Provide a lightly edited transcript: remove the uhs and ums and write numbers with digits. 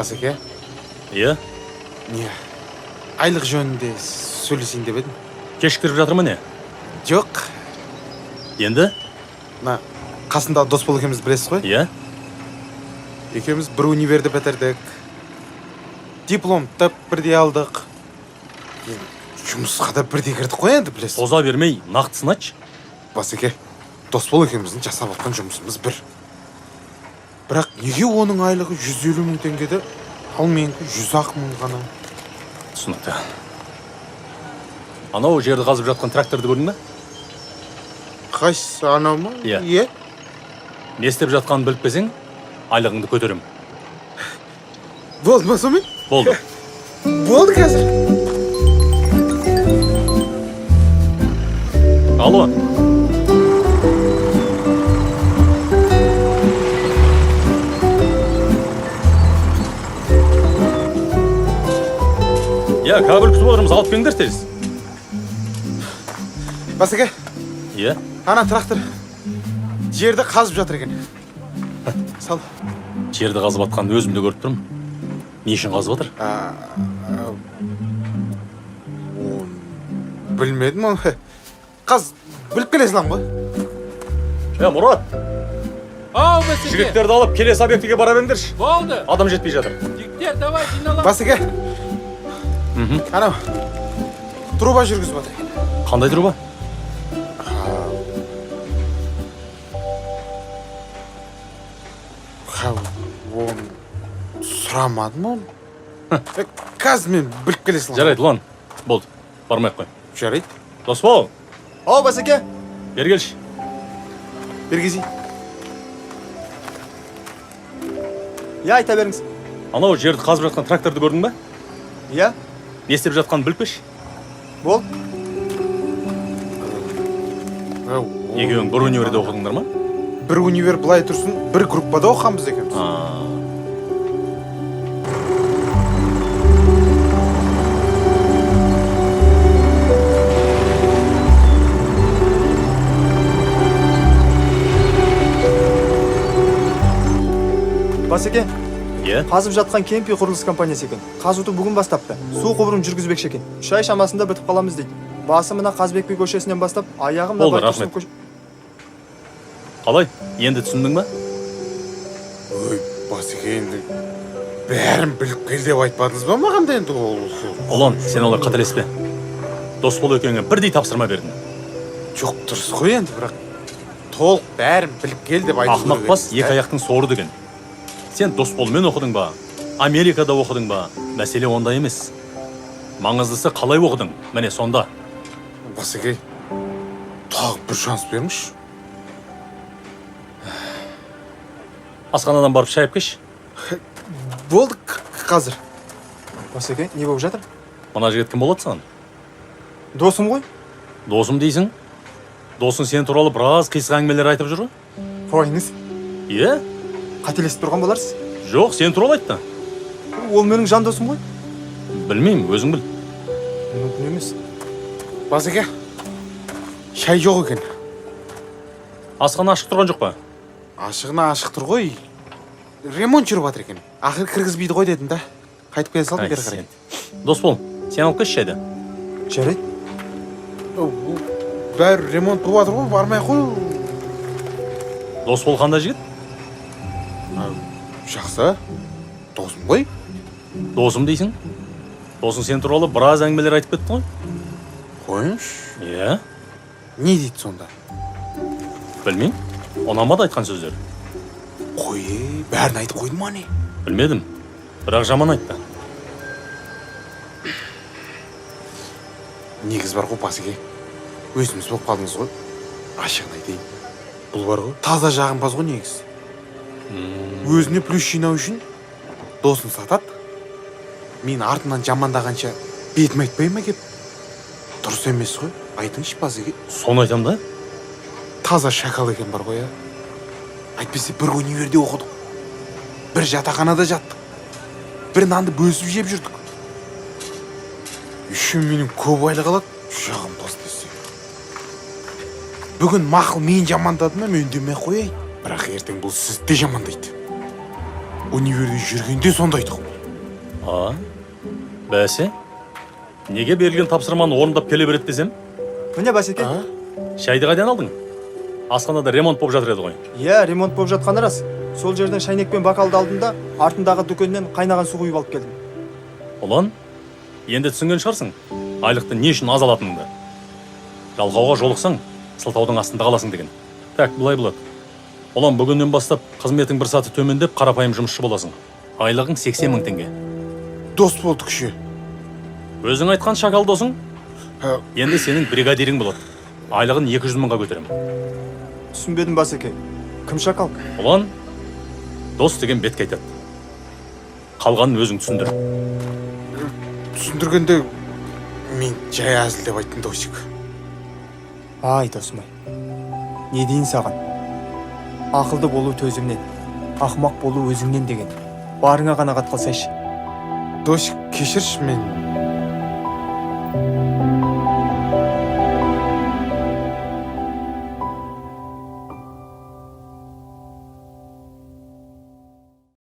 Басеке. Иә? Не, айлық жөнінде сөйлесейін деп едім. Кешіктіріп жатыр ма не? Жоқ. Енді? Мына қасындағы Досбол екеуміз, білесіз ғой? Иә. Екеуміз бір универді бітірдік. Дипломды да бірдей алдық. Енді жұмысқа да бірдей кірдік қой енді, білесіз. Соза бермей, нақтысын айтшы. Басеке, Досбол екеуміздің жасап жатқан жұмысымыз бір. Бірақ неге оның айлығы 150 мың теңгеде, ал менікі 100-ақ мың ғана? Түсінікті. Анау жерді қазып жатқан тракторды көрдің бе? Қайсысы, анау ма? Иә. Иә. Не істеп жатқанын біліп келсең, айлығыңды көтеремін. Болды ма сонымен? Болды. Болды қазір. Алло. Иә, кабель күтіп отырмыз, алып келіңдер тез. Басеке, Иә? ана трактор жерді қазып жатыр екен. Сал. Жерді қазып жатқанын өзім де көріп тұрмын. Не үшін қазып жатыр? Оны білмедім оны. Қаз біліп келе саламын ғой. Е, Мұрат, Ау, Басеке. жігіттерді алып келесі объектіге бара беріңдерші. Болды. Адам жетпей жатыр. Жігіттер, давай жиналамыз. Басеке. Анау труба жүргізіп жатыр екен. Қандай труба? Ха, оны сұрамадым оны. Қазір мен біліп келе саламын. Жарайды, Ұлан. Болды. Бармай ақ қой. Жарайды. Досбол, Ау, Басеке. бері келші. Бергезей. Иә, айта беріңіз. Анау жерді қазып жатқан тракторды көрдің бе? Иә. Не істеп жатқанын біліп келші. Болды. Екеуің бір универде оқыдыңдар ма? Бір универ былай тұрсын, бір группада оқығанбыз екеуміз. Басеке, Иә? қазып жатқан Кемпи құрылыс компаниясы екен. Қазуды бүгін бастапты. Су құбырын жүргізбекші екен. 3 ай шамасында бітіп қаламыз дейді. Басы мына Қазыбек би көшесінен бастап, аяғы мына Болды, Байтұрсынов рахмет. көше- Қалай? Енді түсіндің ба? Ой, Басеке, енді бәрін біліп кел деп айтпадыңыз ба маған да енді ол? Ұлан, сен олай қателеспе. Досбол екеуіңе бірдей тапсырма бердім. Жоқ, дұрыс қой енді, бірақ толық бәрін біліп кел деп айту Ақымақ керек бас емес, екі та? аяқтың соры деген. Сен Досболмен оқыдың ба? Америкада оқыдың ба? Мәселе онда емес. Маңыздысы қалай оқыдың? Міне сонда. Басеке, тағы бір шанс беріңізші. Асханадан барып шай алып келші. Болды, қазір. Басеке, не болып жатыр? Мына жігіт кім болады саған? Досым ғой. Досым дейсің? Досың сен туралы біраз қисық әңгімелер айтып жүр ғой? Қойыңыз. Иә? Қателесіп тұрған боларсыз. Жоқ, сен туралы айтты. Ол менің жан досым ғой. Білмеймін, өзің біл. Мүмкін емес. Басеке, шай жоқ екен. Асхана ашық тұрған жоқ па? Ашығына ашық тұр ғой. Ремонт жүріп жатыр екен. Ақыры кіргізбейді ғой дедім да. Қайтып келе салдым Ай, бері қарай. сен. Досбол, сен алып келші шайды. Жарайды. Бәрі ремонт болып жатыр ғой, бармай ақ қой. Досбол қандай жігіт? Жақсы. Досым ғой. Досым дейсің? Досың сен туралы біраз әңгімелер айтып кетті ғой. Қойыңызшы. Иә? Не дейді сонда? Білмеймін. Ұнамады айтқан сөздері. Қой, бәрін айтып қойды ма не? Білмедім. Бірақ жаман айтты. Негіз бар ғой, Басеке. Өзіміз болып қалдыңыз ғой. Ашығын айтайын. Бұл бар ғой, таза жағымпаз ғой негіз. Өзіне плюс жинау үшін досын сатады. Мен артымнан жамандағанша бетім айтпай ма кеп? Дұрыс емес қой. Айтыңызшы, Басеке. Соны айтам да. Таза шакал екен бар ғой, ә? Әйтпесе бір универде оқыдық. Бір жатақханада жаттық. Бір нанды бөлісіп жеп жүрдік. Еще менен көп айлық алады, жағымпаз десе. Бүгін мақұл мен жамандады ма, мен үндемей қояйын. Бірақ ертең бұл сізді де жамандайды. Универде жүргенде сондай тұғын. А, бәсе, неге берілген тапсырманы орындап келе береді десем? Міне, басеке. А? Шайды қайдан алдың? Асханада ремонт болып жатыр еді ғой. Иә, ремонт болып жатқаны рас. Сол жерден шайнек пен бокалды алдым да, артындағы дүкеннен қайнаған су құйып алып келдім. Ұлан, енді түсінген шығарсың айлықты не үшін аз алатыныңды. Жалқауға жолықсаң, сылтаудың астында қаласың деген. Так, былай болады. Ұлан, бүгіннен бастап қызметің бір саты төмендеп, қарапайым жұмысшы боласың. Айлығың 80 мың теңге. Дос болдық ше. Өзің айтқан шакал досың Ә, енді сенің бригадирің болады. Айлығын 200 мыңға көтеремін. Түсінбедім, басеке. Кім шакал? Ұлан, дос деген бетке айтады. Қалғанын өзің түсіндір. Түсіндіргенде мен жай әзілдеп айттым, Досик. Ай, досым ай, не дейін саған? Ақылды болу төзімнен, ақымақ болу өзіңнен деген. Барыңа қанағат қылсайшы. Досик, кешірші, мен